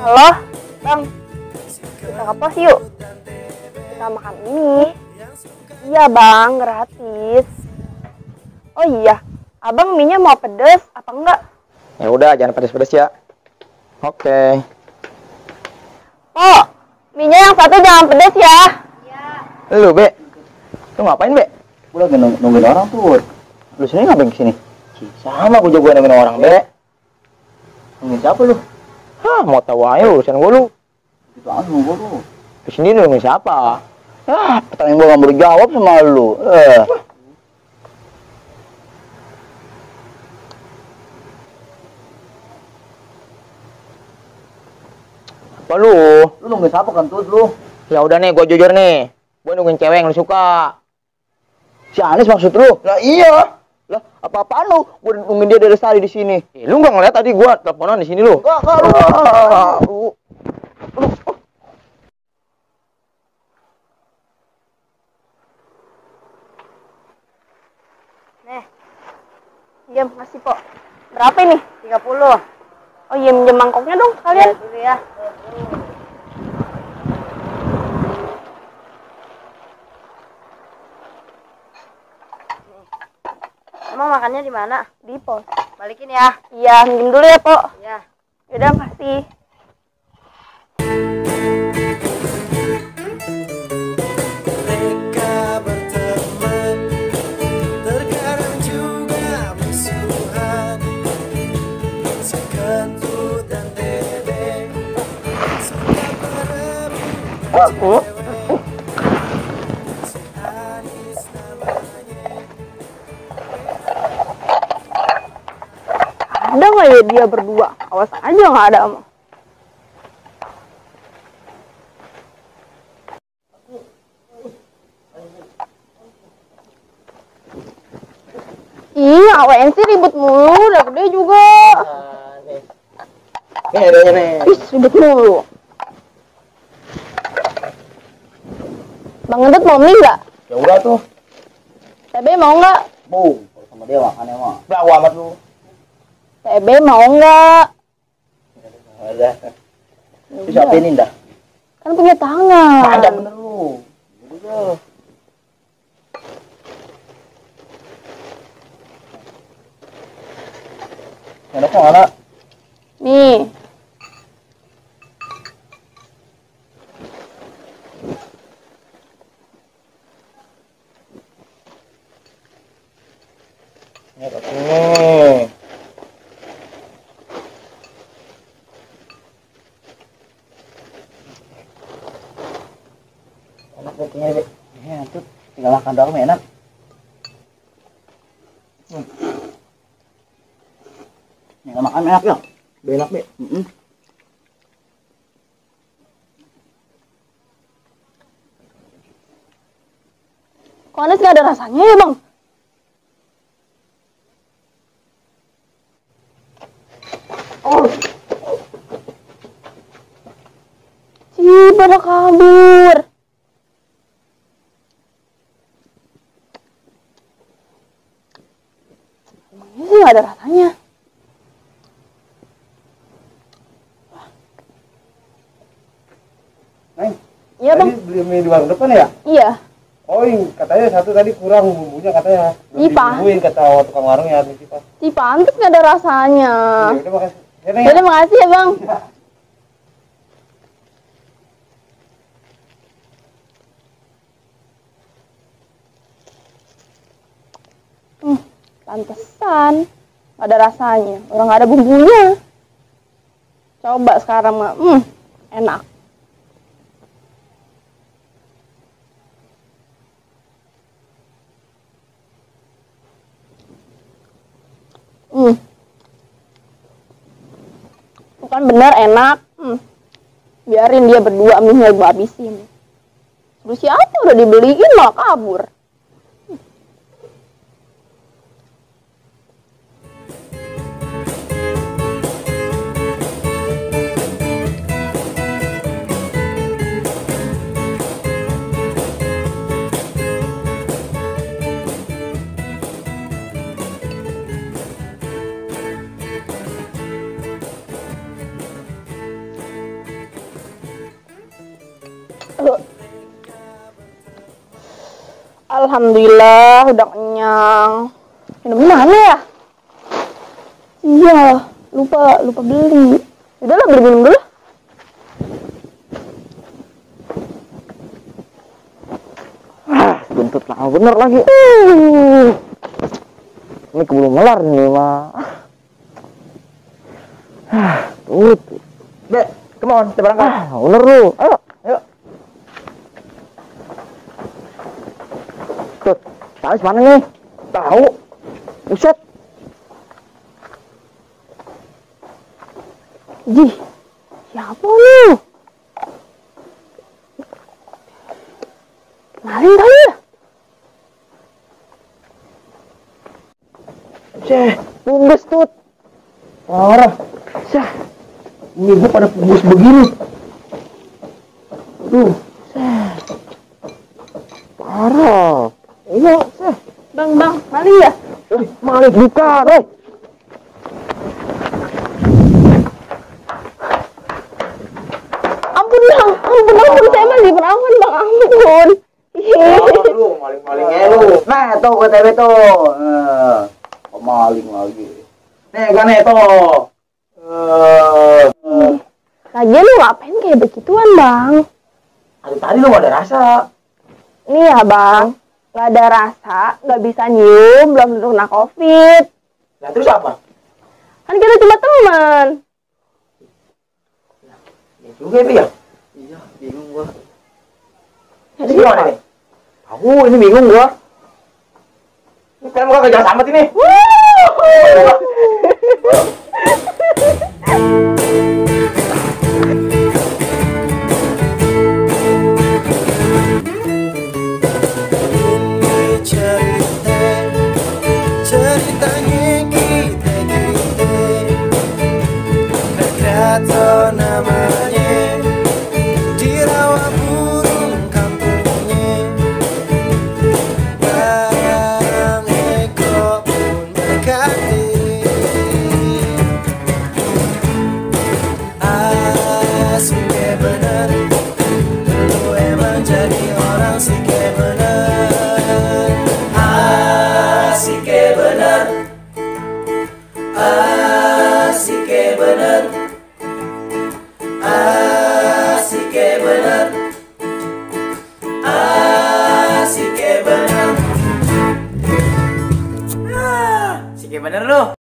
Halo, Bang. Kita ke pos yuk. Kita makan mie. Iya, Bang, gratis. Oh iya, Abang mie-nya mau pedes apa enggak? Ya udah, jangan pedes-pedes ya. Oke. Oh, mie-nya yang satu jangan pedes ya. Iya. Lu, Be. Lu ngapain, Be? Gua lagi nungguin orang tuh. Lu sini ngapain kesini? Sama gua juga nungguin orang, Be. Nungguin siapa lu? Hah, mau tahu aja urusan gua lu. Itu aja gua lu. Kesini nungguin siapa? Pertanyaan gua nggak boleh jawab sama lu. Apa lu? Lu nungguin siapa kan tuh lu? Ya udah nih, gua jujur nih. Gua nungguin cewek yang lu suka. Si Anis maksud lu? Lah iya. Lah, apa-apaan lu? Gua nungguin dia dari tadi di sini. Lu nggak ngeliat tadi gua teleponan di sini lu? Enggak lu. Nih. Iya, makasih, Po. Berapa ini? 30. Oh iya, minjem mangkoknya dong kalian. Iya, ya. Emang makannya di mana? Di pos. Balikin ya. Iya, minjem dulu ya, Po. Iya. Yaudah, makasih. Mereka berteman, terkadang juga musuhan. Sekentut dan dede, suka berebut. Si Anis namanya. Ada nggak ya dia berdua? Awas aja nggak ada. Iya, AWN sih ribut mulu, udah gede juga. Nih, adanya nih. Ih, ribut mulu. Bang Ngedut mau mie nggak? Ya udah tuh. TB mau nggak? Boom, kalau sama dia makannya mah. Berapa amat lu? TB mau nggak? Ada. Bisa pinin dah. Kan punya tangan. Panjang bener lu. Udah. Enak kok anak. Nih. Ini nih. Enak rotinya, Be. Ya, tuh tinggal makan doang enak. Tinggal makan enak ya. Be enak, Be. Kok Anis nggak ada rasanya ya, Bang? Ih, pada kabur. Emangnya sih nggak ada rasanya. Neng, Iya, Bang. tadi beli mie di warung depan ya? Iya. Oh, katanya satu tadi kurang bumbunya katanya. Belum Ipa. dibumbuin kata tukang warungnya di situ. Ih, pantes nggak ada rasanya. Ya udah makasih. Ya, Neng. Yaudah, makasih ya, Bang. Pantesan nggak ada rasanya. Orang nggak ada bumbunya. Coba sekarang mah, enak. Bukan bener enak. Biarin dia berdua mie-nya gue habisin. Terus siapa udah dibeliin malah kabur. Alhamdulillah udah kenyang. Minumnya mana ya? Iya, lupa beli. Udahlah beli minum dulu. Buntut lama bener lagi. Ini keburu melar nih mah. Tuh. Be, come on, kita berangkat. Bener lu. Ayo, ayo. Tuh, tahu mana nih? Tahu. Buset. Jih, siapa lu? Maling kali ya? Ceh, bungkus tut. Parah. Ceh. Ini gua pada bungkus begini. Aduh, ceh. Parah. Iya, ceh. Bang, maling ya? Maling bukan, Ampun, saya mah diperawan bang, ampun. Lu maling-malingnya lu. Nah, tuh KTP tuh. Maling lagi. Nih, kan itu. Lagian lu ngapain kayak begituan bang? Tadi lu gak ada rasa. Nih ya bang, gak ada rasa, gak bisa nyium, belum tentu kena COVID. Nah, terus apa? Kan kita cuma teman. Ya juga ya. Iya, bingung gua. Ini gimana nih? Aku ini bingung gua. Ini kan muka kejar samet ini. Ceritanya kita Keraton namanya di rawa burung kampungnya. Bang Eko pun mendekati. Asik bener, lu emang jadi orang sih bener. Asik bener, asik bener, asik bener, asik bener, asik bener lu.